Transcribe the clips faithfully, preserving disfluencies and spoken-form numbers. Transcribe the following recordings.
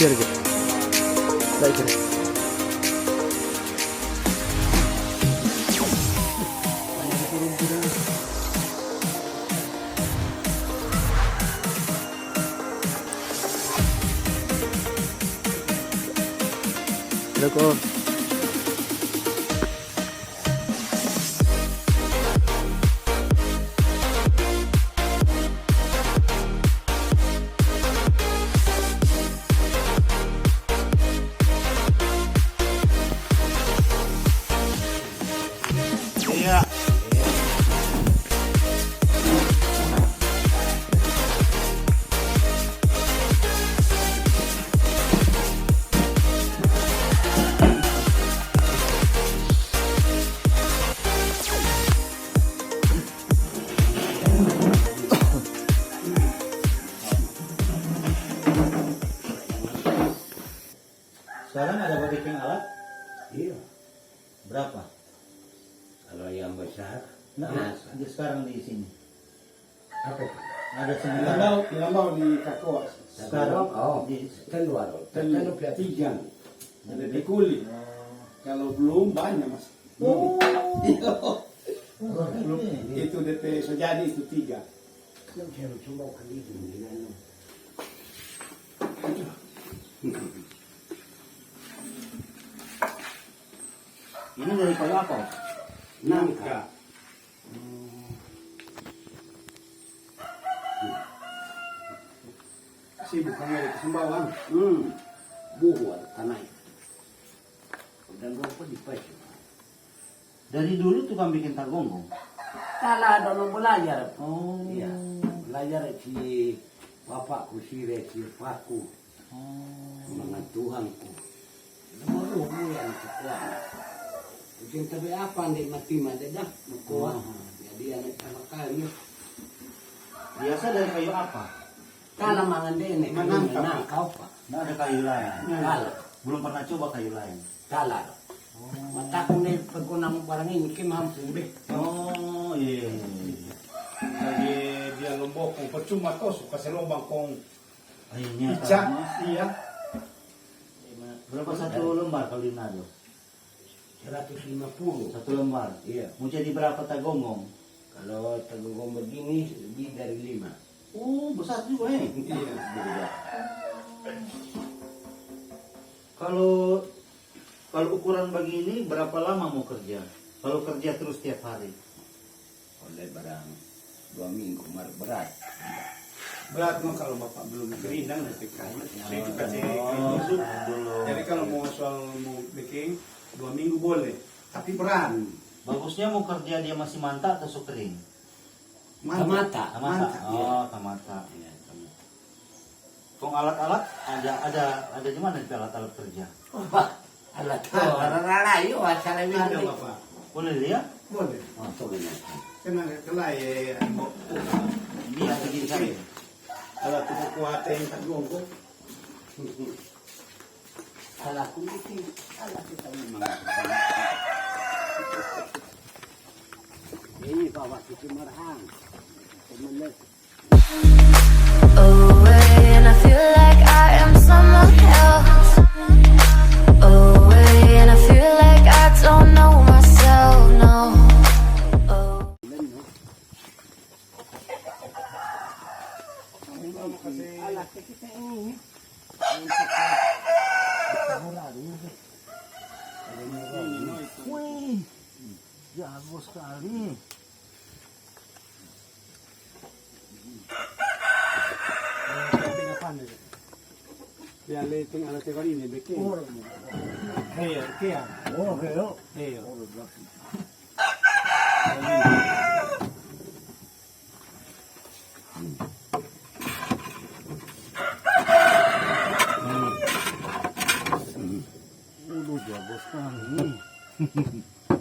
Biar gitu. Baik, gitu. Ada kok. Iya. Sekarang ada babiking alat? Iya. Berapa? Kalau yang besar, nah, biasa. Di, sekarang di sini. Apa itu? Ada sembilan. Ilambau, ilambau di Kakoa. Sekarang, oh, di, kan dua dong. Kan, kan dua puluh tiga. Ada di kuli. Oh. Kalau belum, banyak, Mas. Oh. Iya. Oh, belum. Itu D P so jadi itu tiga. Yang saya coba kali itu, ya. Ini dari kayu apa? Nangka. Hmm. Si bukan dari Kesembawan. Hmm. Buhu ada tanai. Dan rupa di pes. Dari dulu tukang bikin tagonggong? Kala dolo belajar. Oh. Iya. Belajar si bapakku, si Re, si paku. Oh. Mangan Tuhanku. Nomor rubu yang kekuat. Ujung tabe apa, ndek mati made dah, mekuat. Oh. Jadi anak sama kali. Biasa dari kayu apa? Kala mangan dene, manang kapa? Nangka apa? Nggak ada kayu lain. Kala. Belum pernah coba kayu lain. Kala. Oh. Mataku ne pegona mo barang ini ke mampu be. Oh, iya, iya, iya. Lagi dia lombok kong percuma to, su kase lobang kong. Akhirnya ica, sama. Iya. Berapa satu lembar kalau di Nado? Seratus lima puluh. Satu lembar? Iya. Mau jadi berapa tagonggong? Kalau tagonggong begini, lebih dari lima. Oh, besar juga, eh? Iya. Beda. Kalau, kalau ukuran begini, berapa lama mau kerja? Kalau kerja terus tiap hari? Oleh barang dua minggu, mar berat. Berat no kalau bapak belum kering, dang, nanti kayu. Ya, itu kasih, oh, dulu. Jadi kalau mau soal mau bikin, dua minggu boleh, tapi berat. Bagusnya mau kerja dia masih manta atau so kering? Manta. Tamata. Tamata. Tamata, iya. Oh, tamata. Iya, tamata. Kong alat-alat ada, ada, ada di mana itu alat-alat kerja? Wah, alat. Oh, rara, rara, iyo, acara ini. Ada, Bapak. Boleh lihat? Boleh. Oh, coba lihat. Kena kelai, ya, ya. Ini yang begini kan? Alat tu kuat yang tak gongkong. Alat kulit ini, alat kita memang. Ini bawa cuci marhang. Temen. Away, and I feel like I am someone else. Away, and I feel like I don't know myself, no. Oh. Wih, jago sekali. Yang penting ada tekan ini, bikin. Oh, iya, iya. Oh, iya. Iya. Udah jago sekali.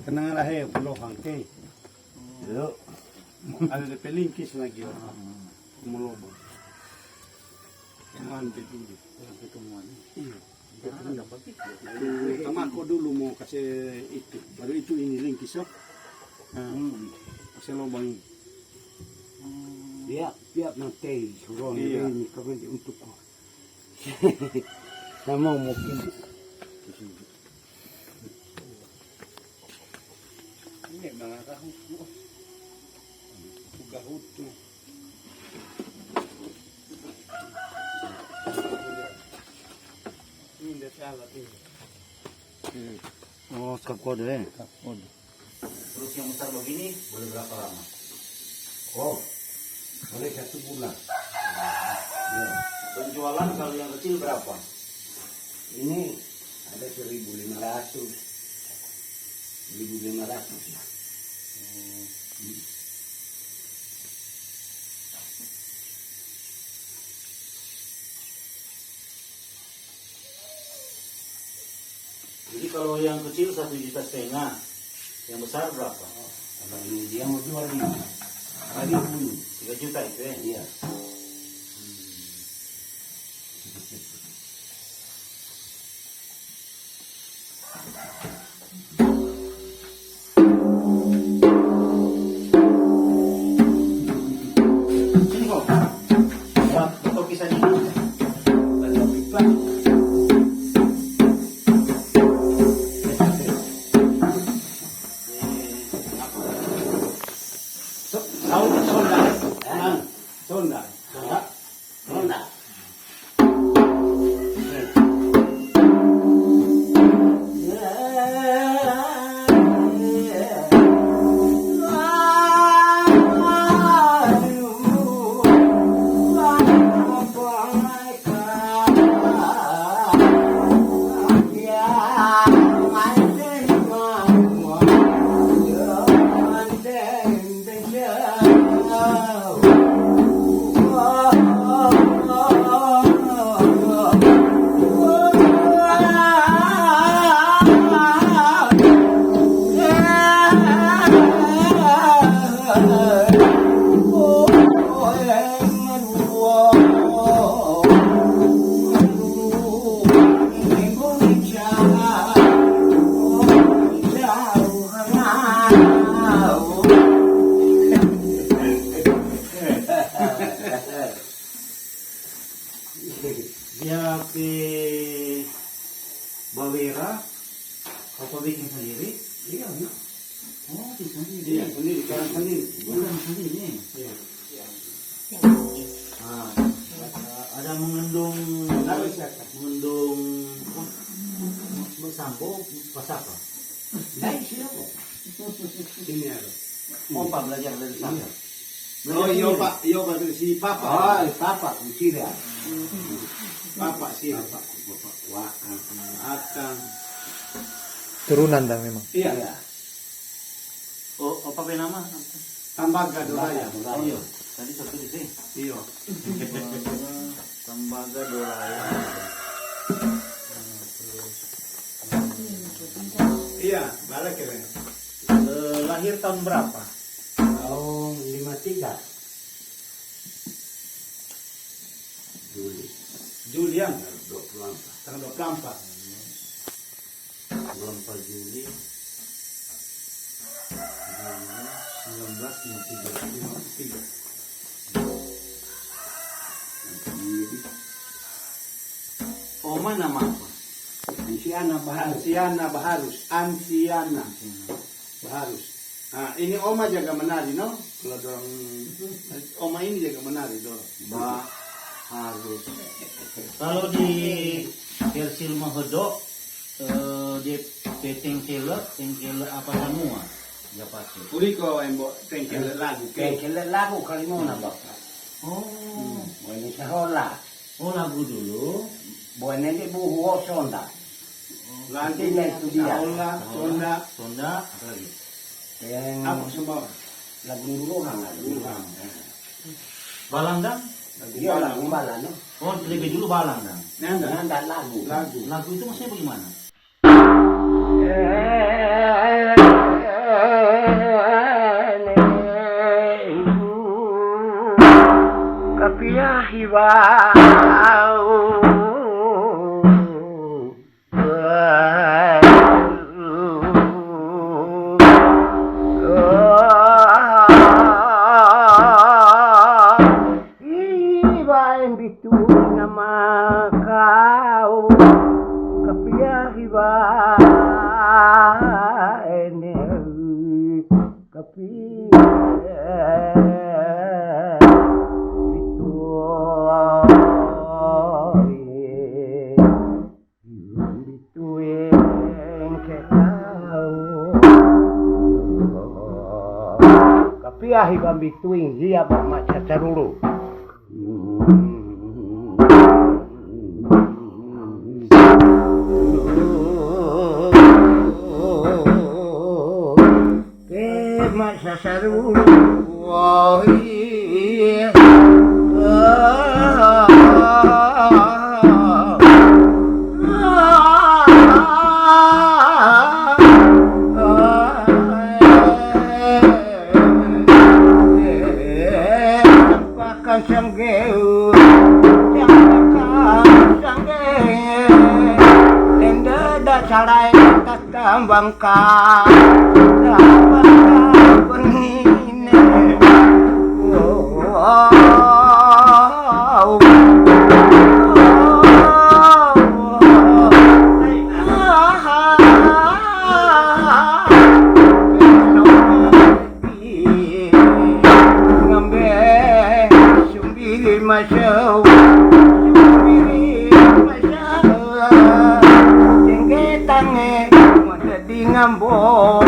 Tenang lah, he, pulau hangke. Yo. Ada depe lingkis lagi, orang. Mau lobang. Mantap itu. Iya. Itu tamako dulu mau kase itu, baru itu ini lingkis, oh. Nah, kase lobang ini. Tiap, tiap nanti suruh ini kawin untuk ko. Sama mungkin. Ini memang aku. Buka hutu. Ini udah salah tuh. Oh, skap kode, eh? Skap kode. Terus yang besar begini boleh berapa lama? Oh, boleh satu bulan. Ya. Penjualan kalau yang kecil berapa? Ini ada seribu lima ratus. Seribu lima ratus lah. Hmm. Jadi kalau yang kecil satu juta setengah, yang besar berapa? Oh, kalau ini dia mau jual ini, lagi bunyi. Tiga juta itu, ya? Iya. Hmm. Sini, Bang. Buat foto kisah ini. Bukan kopi, Pak. So-, sound, sound, Bang. Ah, sound, Bang. Sound, Bang. Sound, Bang. Dia pe bawera, apa biking sandiri? Iya, no. Oh, biking sandiri. Iya, sandiri, karang sandiri. Karang sandiri. Iya. Ah, ada mengandung, mengandung apa? Sampo, pas apa? Dari siapa? Ini ada. Opa belajar dari sana. Iya. Oh, belajar iyo, sendiri. Pak, iyo, Pak, si papa. Oh, papa, kucira. Papa sih. Papa, papa, wah, akang. Turunan dang memang. Iya. Iya. Oh, apa pe nama? Tambaga Doraya. Tambaga Doraya. Oh, iya. Tadi satu di sini. Iyo. Tambaga, Tambaga Doraya. Iya, bale kere. Eh, lahir tahun berapa? Tahun lima tiga. Juli. Juli, ya? Tanggal dua puluh empat. Tanggal dua puluh empat. Dua puluh empat Juli, sembilan belas lima puluh tiga. Lima puluh tiga. Oma nama apa? Ansiana Baharus. Ansiana Baharus. Ansiana. Ansiana. Baharus. Ah, ini oma jaga manari, no? Kalau dorang, oma ini jaga manari, dorang. Baharus. Kalau di versi Rumah Hodo, eh, dia pe tengkele, tengkele apa samua dia pake? Uriko embo tengkele lagu ke? Tengkele lagu kali mau nambah. Oh. Hmm, mau ini sekolah. Oh, lagu dulu. Buat nende buhu sonda. Lagu, itu dia. Sonda, sonda. Sonda, apa lagi? Yang apa semua? Lagu dulu orang, lagu dulu orang. Balang dang? Iya, lagu balang, no? Oh, lebih dulu balang dang. Nanda. Nanda lagu. Lagu. Lagu itu maksudnya bagaimana? Kapiahi bau. Iba yang bitu nama kau. Ene, tapi itu bituing ke kau. Tapi ahi bambituing dia bermaca carulu. Tema sasaru. Oh, iya. Campaka sanggeu, campaka sanggeu, lende da calai. Tambangka, tambangka pengine. Oh, oh, oh, oh. Ngambe sumbiri masau, sumbiri masau, jengge tange, mata di ngambo.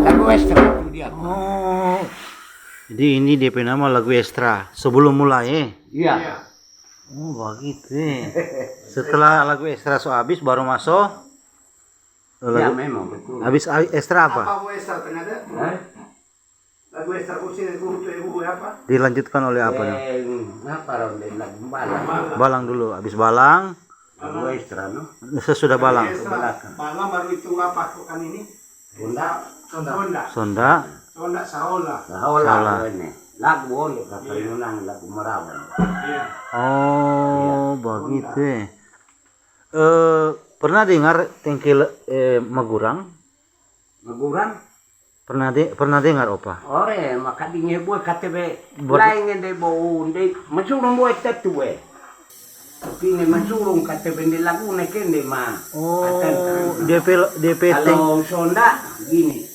Lagu Western itu dia. Oh. Jadi ini dia pe nama lagu ekstra sebelum mulai, eh? Iya. Iya. Oh, bagitu, eh. Setelah lagu ekstra so abis, baru maso, eh, iya, lagu, memang, betul. Abis, a-, ekstra apa? Apa mau ekstra, ternyata? Hah? Lagu ekstra kursi dari guru tuh, ibu, apa? Dilanjutkan oleh apa, no? Eh, apa, Ron? Dari lagu Balang. Balang. Balang dulu, abis Balang. Lagu ekstra, no? Sesudah Balang. Ekstra. Ke belakang. Balang baru itu apa, kok kan ini? Honda. Honda. Sonda. Sonda Saola. Saola. Saola. Ini. Lagu boleh, kata, iya, Yunani, lagu Merawan. Iya. Oh, iya, bagitu, Honda, eh. Eh, pernah dengar tengke, eh, Magurang? Magurang? Pernah de-, pernah dengar, Opa? Ore, maka dinge bue K T P. Ber- lain nge de bou, de masurung bue tetu, eh. Tapi ne masurung K T P de lagu ne kende ma. Oh, atentang. D P, D P teng- Kalau sonda, gini.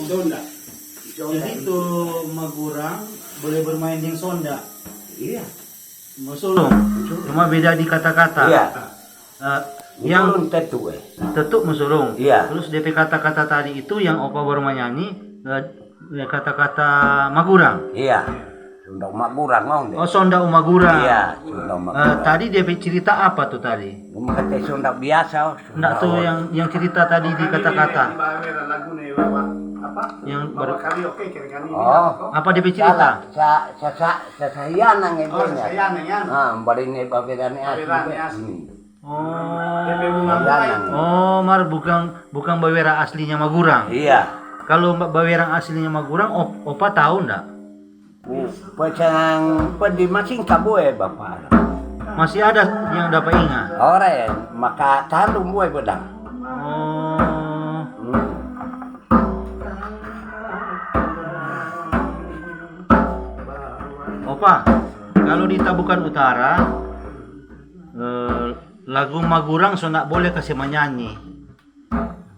Sonda. Jadi tu Magurang boleh bermain deng sonda. Iya. Masurung. Cuma beda di kata-kata. Iya. Eh, yang Masurung tetu, eh. Tetu masurung. Iya. Terus D P kata-kata tadi itu yang Opa baru manyanyi, eh, kata-kata Magurang. Iya. Sonda Magurang, ngong deh. Oh, sonda Magurang. Iya, sonda Magurang. Eh, tadi D P cerita apa tu tadi? Ngong kata sonda biasa, oh, sonda. Ndak tu orang yang, yang cerita tadi di kata-kata. Di bawah merah lagu nih, bawa apa? Yang bawa ber- karaoke kira-kira ini. Oh. Apa D P cerita? Salah. Sa-, sa-, sa-, Sasayana nge. Oh, banya. Sasayana, ya. Ah, bari ne bawerane asli. Bawerane asli. Hmm. Oh. Sasayana. Oh, mar bukang, bukang bawera aslinya Magurang. Iya. Kalu ba-, bawera aslinya Magurang, op-, Opa tau ndak? Uh, pesang pedi masing kaboe, Bapa. Masih ada yang dapa inga? Ore, maka talu boe bedang. Oh. Hmm. Opa, kalu di Tabukan Utara, eh, lagu Magurang so ndak boleh kase manyanyi.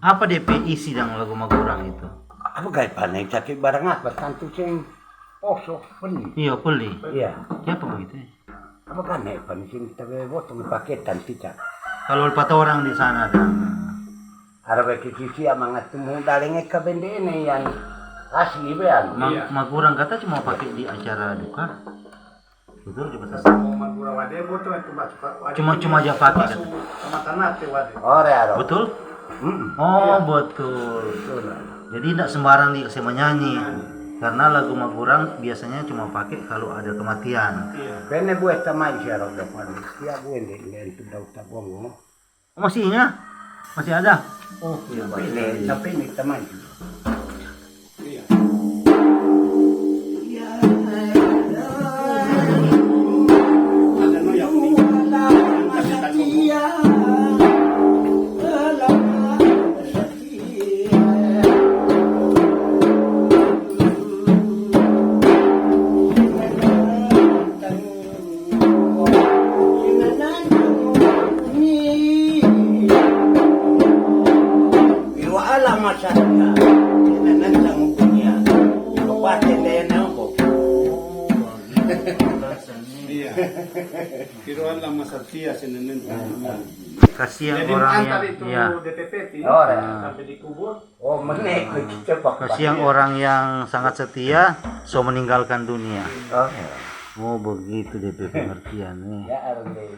Apa depe isi dang lagu Magurang itu? Apa kaya paneng caki barang apa? Tantu seng oso, peli. Iya, peli. Iya. Kiapa bagitu, eh? Apa kane pa di sini tabe botong paketan tica. Kalu pa torang di sana dang. Ada bae kikisia mangatu muda lenge ka bende ne yang asli be anu. Ma-, iya. Magurang kata cuma pake di acara duka. Betul juga. Sasa mo Magurang wade botong itu basu wade. Cuma, cuma ja pake kata. Sama tanah te wade. Ore aro. Betul? Mm-mm. Oh, iya. Betul. Betul. Jadi ndak sembarang dikase manyanyi. Manyanyi. Karena lagu Magurang biasanya cuma pake kalu ada kematian. Iya. Kene bue tamai siaro depan. Sia bue nde, nde itu dau tabong. Masih inga? Masih ada? Oh, iya. Tapi ini, tapi ini tamai. Iya. Iya. Kasiang orang yang, ya. Sampai dikubur. Oh, menek, kita pak. Kasiang orang yang sangat setia, so meninggalkan dunia. Oh, iya. Oh, begitu depe pengertian, eh. Ya, orang dari